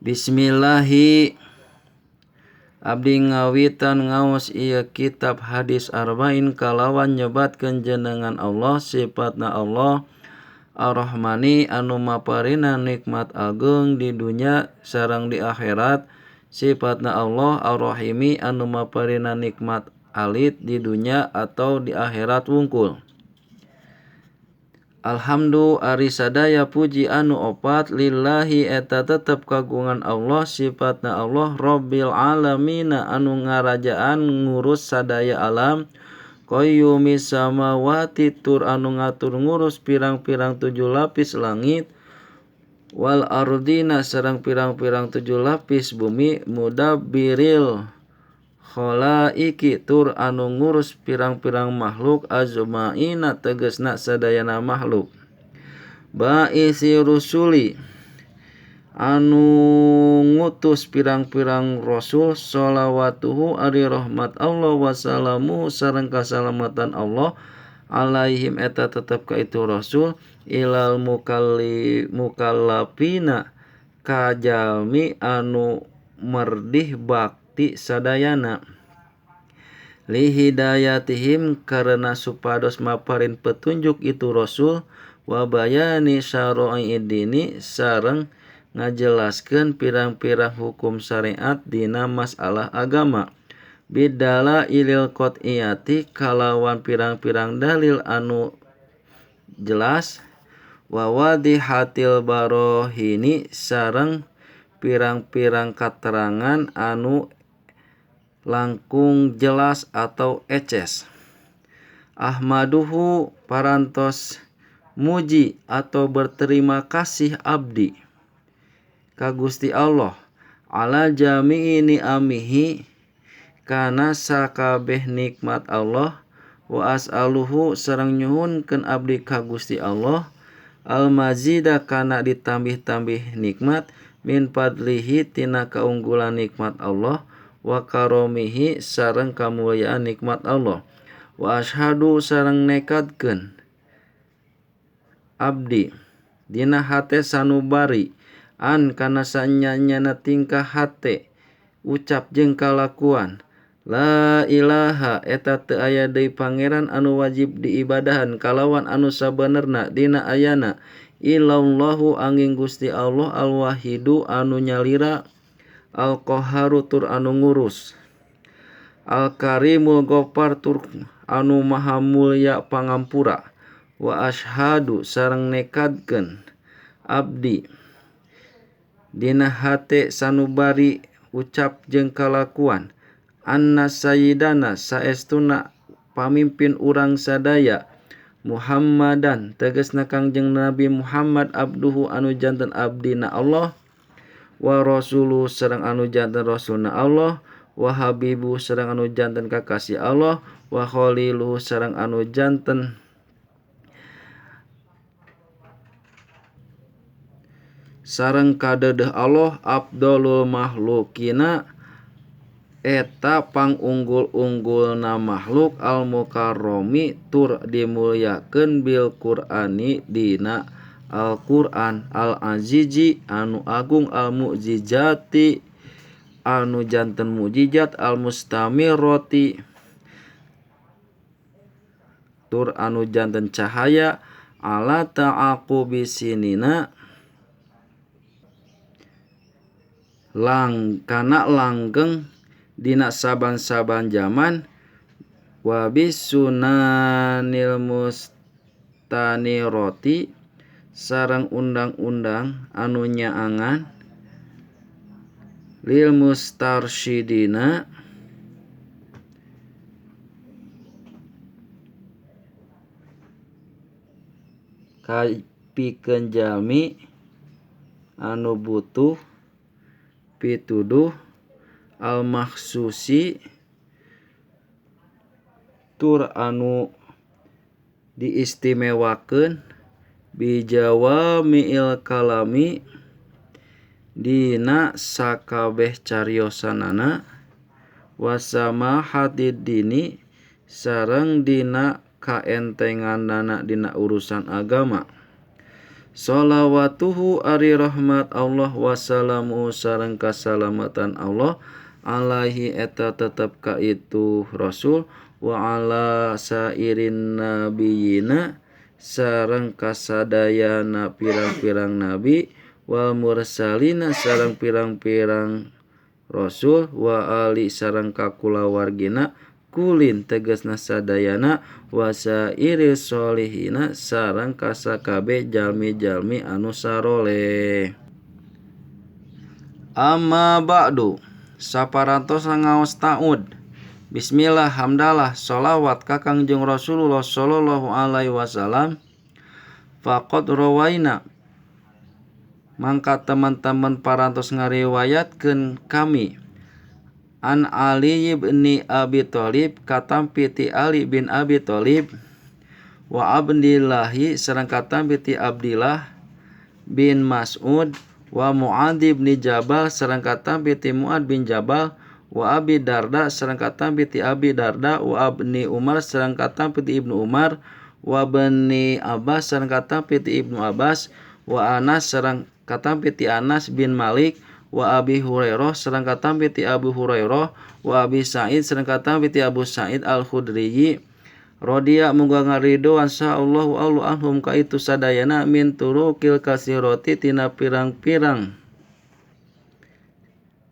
Bismillahi abdi ngawitan ngaos ieu kitab hadis arba'in kalawan nyebatkeun jenengan Allah sifatna Allah Ar-Rahmani anu maparina nikmat ageung di dunya sareng di akhirat, sifatna Allah Ar-Rahimi anu maparina nikmat alit di dunya atau di akhirat wungkul. Alhamdu ari sadaya puji anu opat lillahi eta tetep kagungan Allah sifatna Allah Rabbil alamina anu ngarajaan ngurus sadaya alam, qayyumi samawati tur anu ngatur ngurus pirang-pirang tujuh lapis langit, wal ardina sareng pirang-pirang tujuh lapis bumi, mudabbiril khalaiki tur anu ngurus pirang-pirang makhluk azmaina tegesna sadayana makhluk, baisi rusuli anu ngutus pirang-pirang rasul, sholawatuhu ari rahmat Allah wassalamu sareng kasalamatan Allah alaihim eta tetep ka itu rasul, ilal mukallafina ka jalmi anu merdih bakti sadayana, lihidayatihim karena supados maparin petunjuk itu rasul, wa bayani syara'i dini sareng ngajelaskeun pirang-pirang hukum syariat dina masalah agama, bidala ilil qat'iyati kalawan pirang-pirang dalil anu jelas, wa wadihatil barohini sareng pirang-pirang katerangan anu langkung jelas atau eces. Ahmaduhu parantos muji atau berterima kasih abdi ka Gusti Allah ala jami'i ni'amihi kana sakabeh nikmat Allah, wa as'aluhu sareng nyuhunkeun abdi ka Gusti Allah al-mazida kana ditambih-tambih nikmat min fadlihi tina kaunggulan nikmat Allah, wa karomihi sareng kamuliaan nikmat Allah, wa asyhadu sareng nekadkeun abdi dina hate sanubari an kana sanyanyana tingkah hate ucap jeung kalakuan, la ilaha eta teu aya deui pangeran anu wajib diibadahan kalawan anu sabenerna dina ayana illallahu angin Gusti Allah al-wahidu anu nyalira, al-qahharu tur anu ngurus, al-karimul ghaffar tur anu maha mulya pangampura, wa asyhadu sareng nekadkeun abdi dina hate sanubari ucap jeung kalakuan anna sayyidana saestuna pamimpin urang sadaya Muhammadan tegasna Kangjeng Nabi Muhammad abduhu anu janten abdina Allah, wa rasuluhu sareng anu janten rasulna Allah, wa habibu sareng anu janten kakasih Allah, wa khaliluhu sareng anu janten sareng kadedeh Allah, afdalul makhlukina eta pangunggul-unggulna makhluk, al mukarromi tur dimulyakeun bil Qur'ani dina Al-Qur'an, al azizi anu agung, al mukjizati anu janten mukjizat, al mustamirati tur anu janten cahaya, ala ta'aqubi sinina lang kana langgeng dina saban-saban zaman, wa bisunanil mustanirati sareng undang-undang anu nyaangan, lil mustarsyidina kapikeun jalmi anu butuh pituduh, al makhsusi tur anu diistimewakeun, bijawami'il kalami dina sakabeh cariosanana, wasamahatid dini sareng dina kaentenganana dina urusan agama. Sholawatuhu ari rahmat Allah wassalamu sareng kasalamatan Allah alaihi eta tetep ka itu Rasul wa ala sairin nabiyina sareng kasadayana pirang-pirang nabi wal mursalina sareng pirang-pirang rasul wa ali sareng kakulawargina kulin tegasna sadayana wa sairil sholihina sareng kasakabe jalmi-jalmi anu saroleh. Amma ba'du, saparantos ngaos taud. Bismillah, hamdalah, sholawat ka Kangjeng Rasulullah sallallahu alaihi wasallam. Faqad rawaina, mangka teman-teman parantos ngariwayatkeun kami an Ali bin Abi Thalib katampi ti Ali bin Abi Thalib wa Abdillahi sareng katampi ti Abdillah bin Mas'ud wa Mu'adz bin Jabal sareng katampi ti Mu'adz bin Jabal wa Abi Darda sareng katampi ti Abi Darda wa Ibni Umar sareng katampi ti Ibnu Umar wa Bani Abbas sareng katampi ti Ibnu Abbas wa Anas sareng katampi ti Anas bin Malik wa Abi Hurairah sareng katampi ti Abu Hurairah wa Abi Sa'id sareng katampi ti Abu Sa'id Al-Khudri radiya muga ngaridoan sa Allahu Allah anhum ka itu sadayana min turukil kasiroti tina pirang-pirang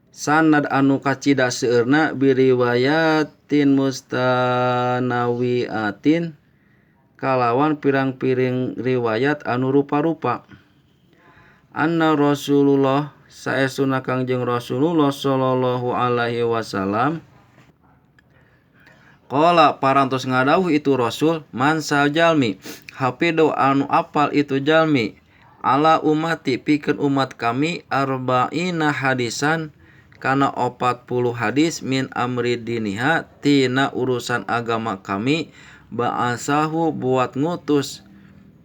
sanad anu kacida seueurna biriwayatin mustanawiatin kalawan pirang-pirang riwayat anu rupa-rupa. Anna Rasulullah saestuna Kangjeng Rasulullah sallallahu alaihi wasallam qala parantos ngadawuh itu Rasul man sajalmi hafidu anu apal itu jalmi ala umati pikeun umat kami arba'ina hadisan kana 40 hadis min amri diniha tina urusan agama kami ba'asahu buat ngutus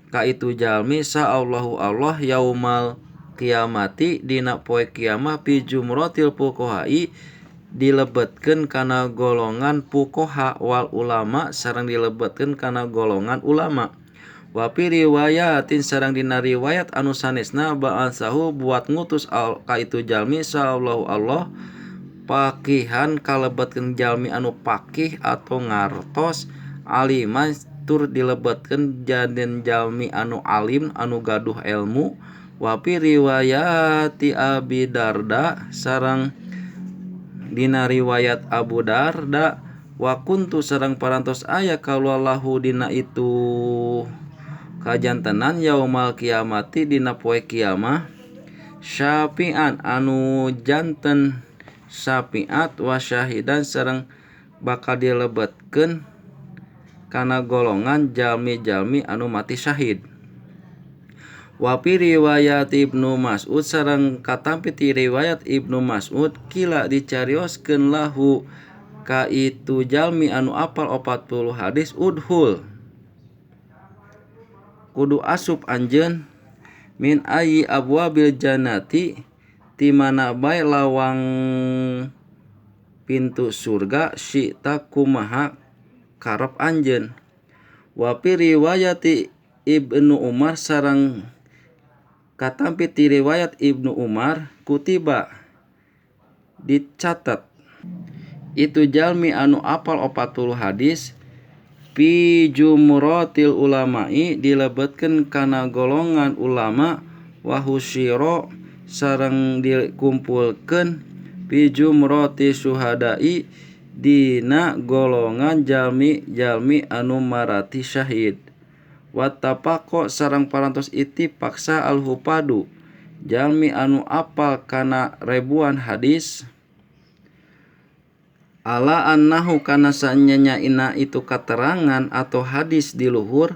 ka itu jalmi sa Allahu Allah yaumal kiamati dina poe kiamah fi jumratil fuqahai dilebetkeun kana golongan fuqaha wal ulama sareng dilebetkeun kana golongan ulama wa fi riwayatin sareng dina riwayat anu sanesna ba'asahu buat ngutus ka itu jalmi sa Allahu Allah pakihan kalebetkeun jalmi anu pakih atau ngartos aliman tur dilebetkeun jaden jalmi anu alim anu gaduh ilmu wa fi riwayati Abi Darda sareng dina riwayat Abu Darda wa kuntu sareng parantos aya kalallahu dina itu kajantenan yaumal kiamati dina poe kiamah syafi'an anu janten syafiat wa syahidan sareng bakal dilebetkeun kana golongan jalmi-jalmi anu mati syahid. Wa fi riwayat Ibnu Mas'ud sareng katampi ti riwayat Ibnu Mas'ud kila dicarioskeun lahu ka itu jalmi anu apal 40 hadis udhul kudu asup anjeun min ayyi abwabil jannati ti mana bae lawang pintu surga syi'ta kumaha karep anjeun. Wa fi riwayati Ibnu Umar sareng katampi ti riwayat Ibnu Umar kutiba dicatat itu jalmi anu apal 40 hadis fi jumratil ulama'i dilebetkeun kana golongan ulama wa husyira sareng dikumpulkeun fi jumrati syuhada'i dina golongan jalmi-jalmi anu marati syahid. Wattafaqo sareng parantos ittifaq sa al-hufadu jalmi anu apal kana ribuan hadis ala annahu kana sanyanya ina itu katerangan atau hadis di luhur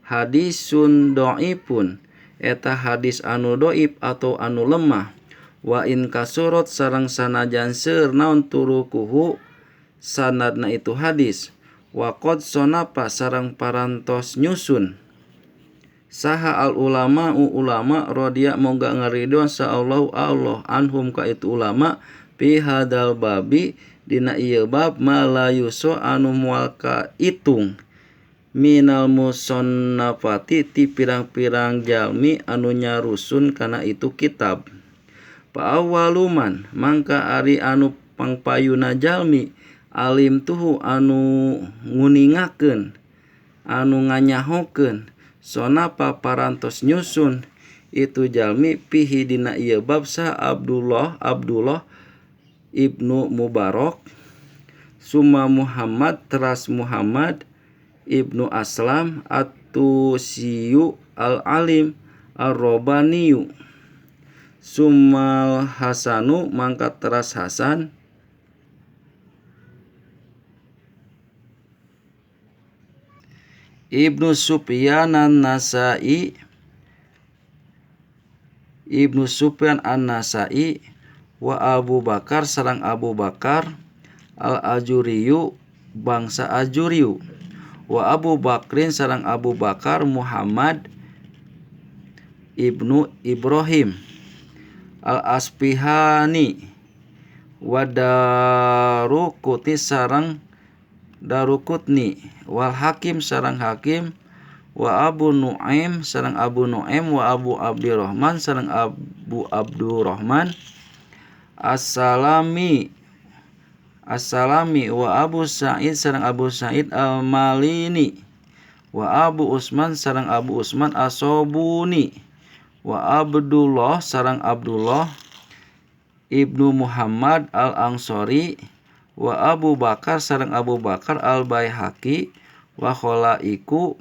hadisun dhaifun eta hadis anu dhaif atau anu lemah wa in kasurot sareng sanajan seueur naon turukuhu sanadna itu hadis wa qad sonapa sareng parantos nyusun saha al ulama ulama radiya moga ngaridoan sa Allahu Allah anhum ka itu ulama fi hadal babi dina ieu bab malayuso anu moal kaitung Minal musannafati ti pirang-pirang jalmi anu nyarusun kana itu kitab. Fa awwaluman mangka ari anu pangpayuna jalmi alim tuhu anu nguningakeun anu nganyahokeun sonapa parantos nyusun itu jalmi fihi dina ieu bab saha Abdullah Ibnu Mubarak summa Muhammad teras Muhammad Ibnu Aslam At-Tusiyu Al-Alim Ar-Rabbaniyu summal Hasanu mangka teras Hasan Ibnu Sufyan An-Nasa'i Ibnu Sufyan An-Nasa'i wa Abu Bakar sareng Abu Bakar Al-Ajuriyu bangsa Ajuriyu wa Abu Bakrin sareng Abu Bakar Muhammad Ibnu Ibrahim Al-Asfihani wa Daruqutni sareng Daruqutni wal Hakim sareng Hakim wa Abu Nuaim sareng Abu Nuaim wa Abu Abdurrahman sareng Abu Abdurrahman As-Salami wa Abu Sa'id sareng Abu Sa'id Al-Malini wa Abu Usman sareng Abu Usman As-Sobuni wa Abdullah sareng Abdullah Ibnu Muhammad Al-Ansori wa Abu Bakar sareng Abu Bakar Al-Baihaqi wa khalaiku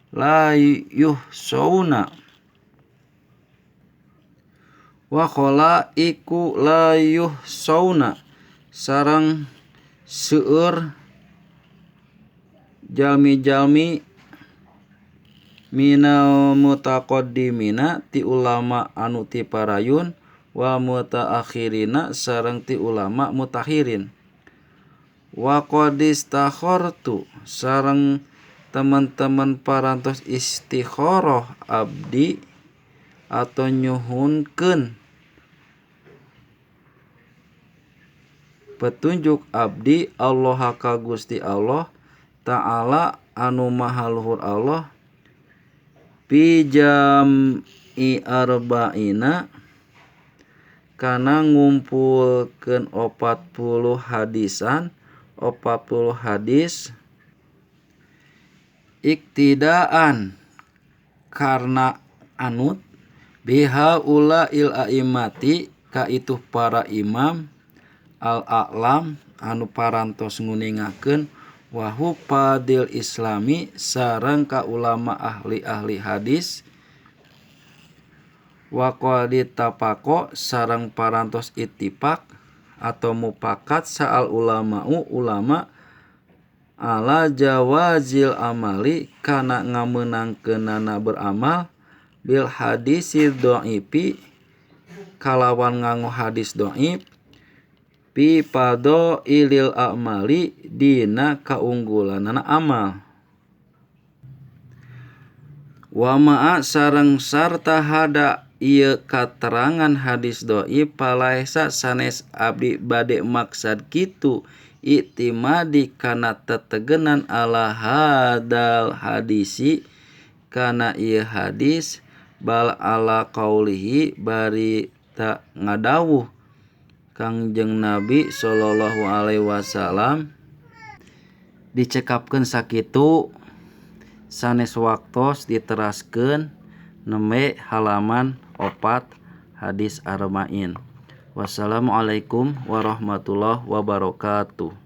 la yuhsauna wa khalaiku la yuhsauna sareng seueur jalmi-jalmi minal mutaqaddimina ti ulama anu ti parayun wa mutaakhirina sareng ti ulama mutakhirin wa qad istakhartu sareng teman-teman parantos istikharah abdi atau nyuhunkeun petunjuk abdi Allah ka Gusti Allah Ta'ala anu maha luhur Allah fi jam'i arba'ina kana ngumpulkeun 40 hadisan 40 hadis iktidaan karena anut biha ula il aimati ka itu para imam al-a'lam anu parantos nguningakeun wa hufadil islami sareng ka ulama ahli-ahli hadis wa qad tafaqo sareng parantos ittifaq atau mufakat saal ulama'u ulama ala jawazil amali kana ngamenangkeunana beramal bil hadisi dhaifi kalawan nganggo hadis dhaif pi fadhailil amali dina kaunggulanana amal wa ma'a sareng sarta hada ieu katerangan hadis dhaif palaesa sanes abdi bade maksad kitu iktimadi kana tetegenan ala hadal hadisi kana ieu hadis bal ala qaulihi bari ta ngadawuh Kangjeng Nabi sallallahu alaihi wasallam dicekapkeun sakitu sanes waktos diteraskeun nembe halaman 4 hadis arba'in. Wassalamualaikum warahmatullahi wabarakatuh.